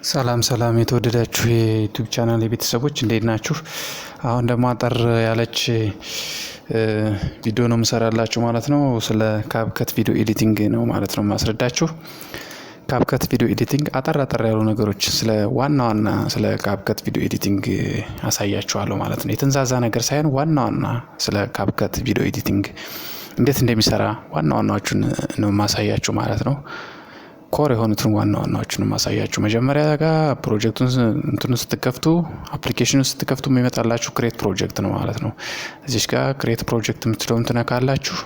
ሰላም ሰላም የተወደዳችሁ የ YouTube channel የቤተሰቦች እንዴት ናችሁ? አሁን ደግሞ አጠር ያለች ቪዲዮ ነው የምሰራላችሁ ማለት ነው። ስለ CapCut video editing ነው ማለት ነው የማስረዳችሁ። CapCut video editing አጠር አጠር ያሉ ነገሮች ስለ ዋና ዋና ስለ CapCut video editing አሳያችኋለሁ ማለት ነው። የተንዛዛ ነገር ሳይሆን ዋና ዋና ስለ CapCut video editing እንዴት እንደሚሰራ ዋና ዋናዎቹን ነው የማሳያችሁ ማለት ነው። Core የሆኑትን ዋና ዋናዎቹን ማሳያችሁ። መጀመሪያ ጋር ፕሮጀክቱን እንትኑን ስትከፍቱ፣ application ኑን ስትከፍቱ የሚመጣላችሁ create project ነው ማለት ነው። እዚች ጋር create project የምትለውን ትነካላችሁ።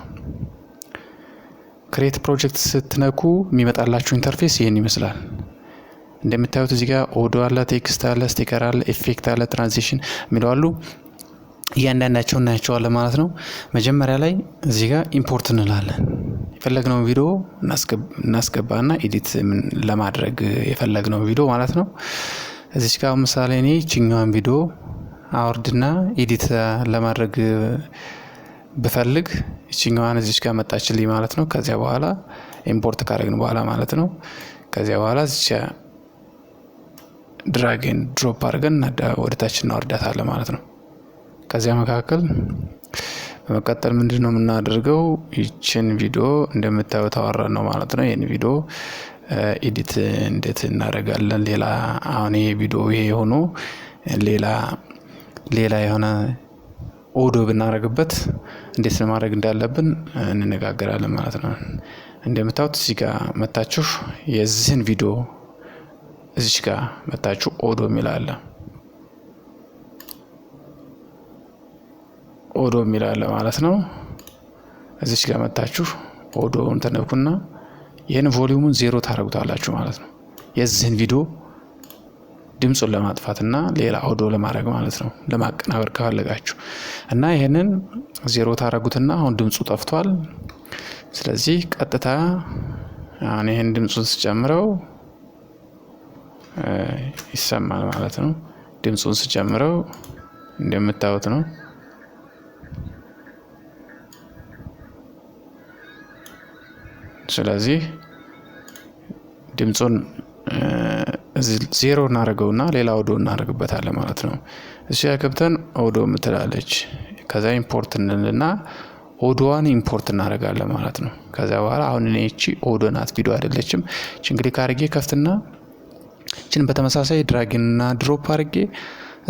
Create project ስትነኩ የሚመጣላችሁ interface ይህን ይመስላል። እንደምታዩት እዚህ ጋር ኦዲዮ አለ፣ text አለ፣ sticker አለ፣ effect አለ፣ transition የሚለው አሉ። እያንዳንዳቸው እናያቸዋለን ማለት ነው። መጀመሪያ ላይ እዚህ ጋር import እንላለን። የፈለግነውን ቪዲዮ እናስገባና edit ለማድረግ የፈለግነው ቪዲዮ ማለት ነው። እዚች ጋር ምሳሌ እኔ ይችኛዋን ቪዲዮ አወርድና edit ለማድረግ ብፈልግ ይችኛዋን እዚች ጋር መጣችልኝ ማለት ነው። ከዚያ በኋላ import ካደረግን በኋላ ማለት ነው። ከዚያ በኋላ እዚች drag and drop አድርገን ወደታች እናወርዳታለን ማለት ነው። ከዚያ መካከል በመቀጠል ምንድን ነው የምናደርገው? ይችን ቪዲዮ እንደምታዩት አወራን ነው ማለት ነው። ይህን ቪዲዮ edit እንዴት እናደርጋለን? ሌላ አሁን ይሄ ቪዲዮ ይሄ ሆኖ ሌላ ሌላ የሆነ ኦዲዮ ብናደርግበት እንዴት ማድረግ እንዳለብን እንነጋገራለን ማለት ነው። እንደምታዩት እዚህ ጋር መታችሁ የዚህን ቪዲዮ እዚች ጋር መታችሁ ኦዲዮ የሚል አለ፣ ኦዲዮ የሚል አለ ማለት ነው። እዚች ጋር መታችሁ ኦዲዮውን ትነኩና ይህን volume ኡን 0 ታደርጉታላችሁ ማለት ነው። የዚህን ቪዲዮ ድምፁን ለማጥፋትና ሌላ ኦዲዮ ለማድረግ ማለት ነው፣ ለማቀናበር ከፈለጋችሁ እና ይህንን 0 ታደርጉትና አሁን ድምፁ ጠፍቷል። ስለዚህ ቀጥታ አሁን ይህን ድምፁን ስጨምረው ይሰማል ማለት ነው። ድምፁን ስጨምረው እንደምታዩት ነው። ስለዚህ ድምፁን 0 እናደርገውና ሌላ ኦዲዮ እናደርግበታለን ማለት ነው። እዚህ ገብተን ኦዲዮ የምትላለች ከዛ import እንልና audio ዋን import እናደርጋለን ማለት ነው። ከዛ በኋላ አሁን እኔ እቺ ኦዲዮ ናት፣ ቪዲዮ አይደለችም። እቺን click አድርጌ ከፍትና እቺን በተመሳሳይ drag ና drop አድርጌ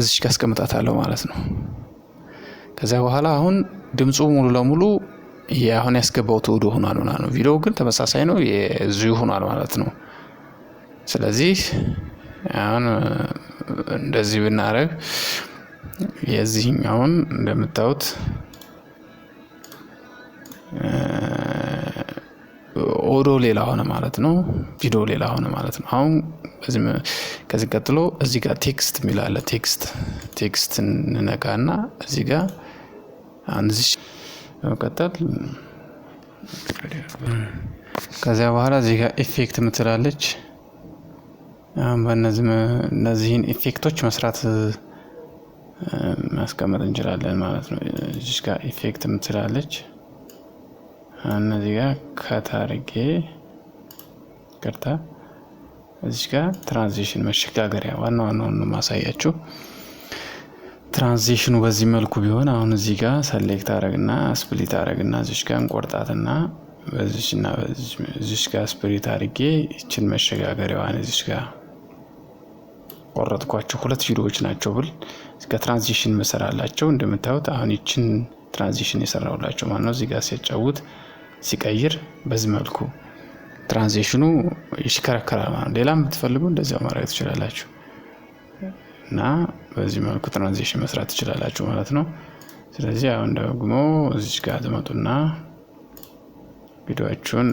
እዚች ጋር አስቀምጣታለሁ ማለት ነው። ከዛ በኋላ አሁን ድምፁ ሙሉ ለሙሉ አሁን ያስገባሁት ኦዲዮ ሆኗል ማለት ነው። ቪዲዮው ግን ተመሳሳይ ነው፣ የዚሁ ሆኗል ማለት ነው። ስለዚህ አሁን እንደዚህ ብናደርግ የዚህኛውን እንደምታዩት ኦዲዮ ሌላ ሆነ ማለት ነው። ቪዲዮ ሌላ ሆነ ማለት ነው። አሁን ከዚህ ቀጥሎ እዚህ ጋር text የሚል አለ። Text እንነካና እዚህ ጋር አሁን እዚህ በመቀጠል ከዚያ በኋላ እዚህ ጋር effect የምትላለች። አሁን በእነዚህ እነዚህን effect ኦች መስራት ማስቀመጥ እንችላለን ማለት ነው። እዚህ ጋር effect የምትላለች፣ እነዚህ ጋር cut አድርጌ፣ ይቅርታ፣ እዚህ ጋር transition መሸጋገሪያ ዋና ዋናውን ነው ማሳያችሁ። Transition ኑ በዚህ መልኩ ቢሆን አሁን እዚህ ጋር select አረግና split አረግና እዚች ጋር እንቆርጣትና በዚችና በዚች ጋር split አድርጌ ይችን መሸጋገሪያዋን እዚች ጋር ቆረጥኳቸው። ሁለት ቪዲዮዎች ናቸው ብል እዚህ ጋር transition መሰራላቸው። እንደምታዩት አሁን ይችን transition የሰራሁላቸው ማለት ነው። እዚህ ጋር ሲያጫውት ሲቀይር በዚህ መልኩ transition ኑ ይሽከረከራል ማለት ነው። ሌላም ብትፈልጉ እንደዚያው ማድረግ ትችላላችሁ እና በዚህ መልኩ transition መስራት ትችላላችሁ ማለት ነው። ስለዚህ አሁን ደግሞ እዚች ጋር ትመጡና ቪዲዮአችሁን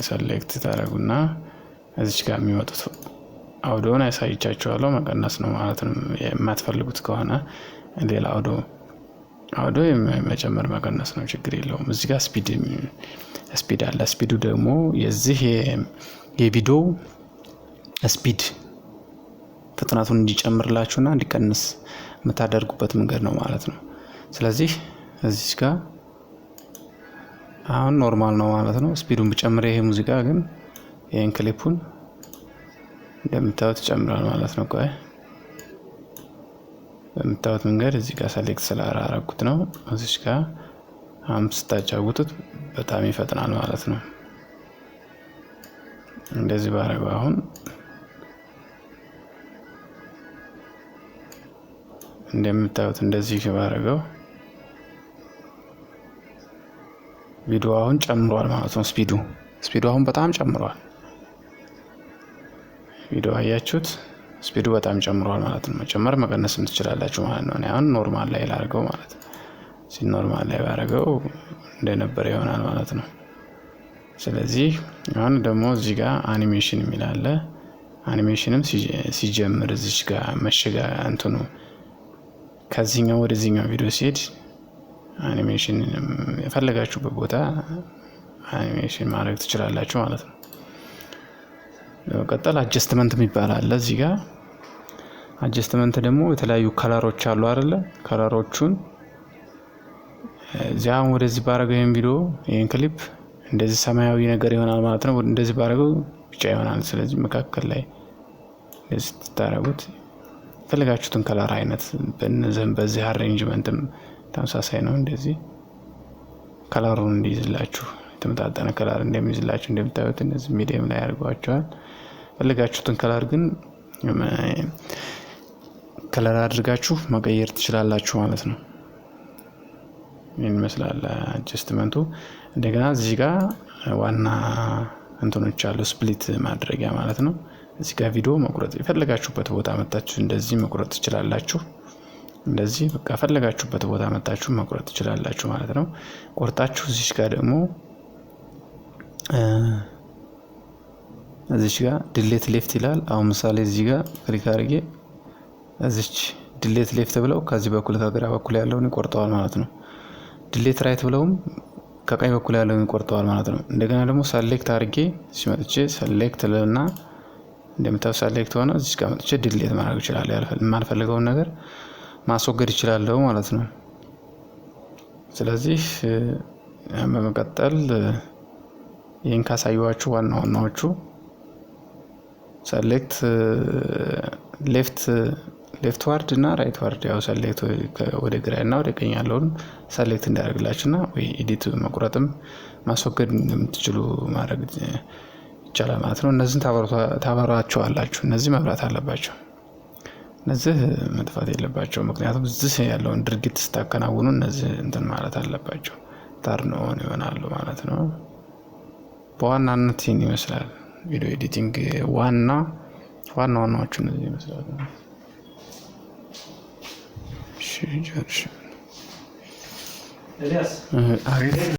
select ታደርጉና እዚች ጋር የሚመጡት አውዶውን ያሳይቻችኋለሁ፣ መቀነስ ነው ማለት ነው። የማትፈልጉት ከሆነ ሌላ አውዶ መጨመር መቀነስ ነው፣ ችግር የለውም። እዚህ ጋር speed አለ። Speed ኡ ደግሞ የዚህ የቪዲዮ speed ፍጥነቱን እንዲጨምርላችሁና እንዲቀንስ የምታደርጉበት መንገድ ነው ማለት ነው። ስለዚህ እዚህ ጋር አሁን normal ነው ማለት ነው። Speed ኡን ብጨምር ይሄ ሙዚቃ ግን ይሄን ክሊፑን እንደምታዩት ጨምሯል ማለት ነው። ቆይ በምታዩት መንገድ እዚህ ጋር select ስላላረኩት ነው። እዚች ጋር አሁን ስታጫውቱት በጣም ይፈጥናል ማለት ነው። እንደዚህ ባረገው አሁን እንደምታዩት እንደዚህ ባረገው ቪዲዮ አሁን ጨምሯል ማለት ነው። speed ኡ አሁን በጣም ጨምሯል። ቪዲዮ አያችሁት? speed ኡ በጣም ጨምሯል ማለት ነው። መጨመር መቀነስም ትችላላችሁ ማለት ነው። እኔ አሁን normal ላይ ላድርገው ማለት ነው። normal ላይ ባደርገው እንደነበረ ይሆናል ማለት ነው። ስለዚህ አሁን ደግሞ እዚህ ጋር አኒሜሽን የሚል አለ። አኒሜሽንም ሲጀምር እዚች ጋር መሸጋ እንትኑ ከዚህኛው ወደዚህኛው ቪዲዮ ሲሄድ አኒሜሽን የፈለጋችሁበት ቦታ አኒሜሽን ማድረግ ትችላላችሁ ማለት ነው። በመቀጠል adjustment የሚባል አለ እዚህ ጋር። adjustment ደግሞ የተለያዩ color ኦች አሉ አይደለ? color ኦቹን እዚያ አሁን ወደዚህ ባረገው ይሄን ቪዲዮ ይሄን ክሊፕ እንደዚህ ሰማያዊ ነገር ይሆናል ማለት ነው። እንደዚህ ባረገው ቢጫ ይሆናል። ስለዚህ መካከል ላይ እንደዚህ ስታረጉት የፈለጋችሁትን color አይነት በነዘም በዚህ arrangement ም ተመሳሳይ ነው። እንደዚህ color ኡን እንዲይዝላችሁ የተመጣጠነ color እንደሚይዝላችሁ እንደምታዩት እነዚህ medium ላይ አድርገዋቸዋል። የፈለጋችሁትን color ግን color አድርጋችሁ መቀየር ትችላላችሁ ማለት ነው። ይህን ይመስላል adjustment ኡ። እንደገና እዚህ ጋር ዋና እንትኖች አሉ፣ split ማድረጊያ ማለት ነው። እዚህ ጋር ቪዲዮ መቁረጥ የፈለጋችሁበት ቦታ መታችሁ እንደዚህ መቁረጥ ትችላላችሁ። እንደዚህ በቃ ፈለጋችሁበት ቦታ መታችሁ መቁረጥ ትችላላችሁ ማለት ነው። ቆርጣችሁ እዚህ ጋር ደግሞ እዚች ጋር delete left ይላል። አሁን ምሳሌ እዚህ ጋር click አድርጌ እዚች delete left ብለው ከዚህ በኩል ከግራ በኩል ያለውን ይቆርጠዋል ማለት ነው። delete right ብለውም ከቀኝ በኩል ያለውን ይቆርጠዋል ማለት ነው። እንደገና ደግሞ select አድርጌ እዚህ መጥቼ select ልና እንደምታዩት select ሆነ። እዚህ ጋር መጥቼ delete ማድረግ እችላለሁ። የማልፈልገውን ነገር ማስወገድ እችላለሁ ማለት ነው። ስለዚህ በመቀጠል ይህን ካሳየኋችሁ ዋና ዋናዎቹ select leftward እና rightward ያው select ወደ ግራ እና ወደ ቀኝ ያለውን select እንዲያደርግላችሁ እና ወይ edit መቁረጥም ማስወገድ እንደምትችሉ ማድረግ ይቻላል ማለት ነው። እነዚህን ታበሯቸዋላችሁ። እነዚህ መብራት አለባቸው። እነዚህ መጥፋት የለባቸው። ምክንያቱም እዚህ ያለውን ድርጊት ስታከናውኑ እነዚህ እንትን ማለት አለባቸው። turn on ይሆናሉ ማለት ነው። በዋናነት ይህን ይመስላል video editing ዋና ዋና ዋናዎቹ እነዚህ ይመስላሉ። እሺ አሪፍ።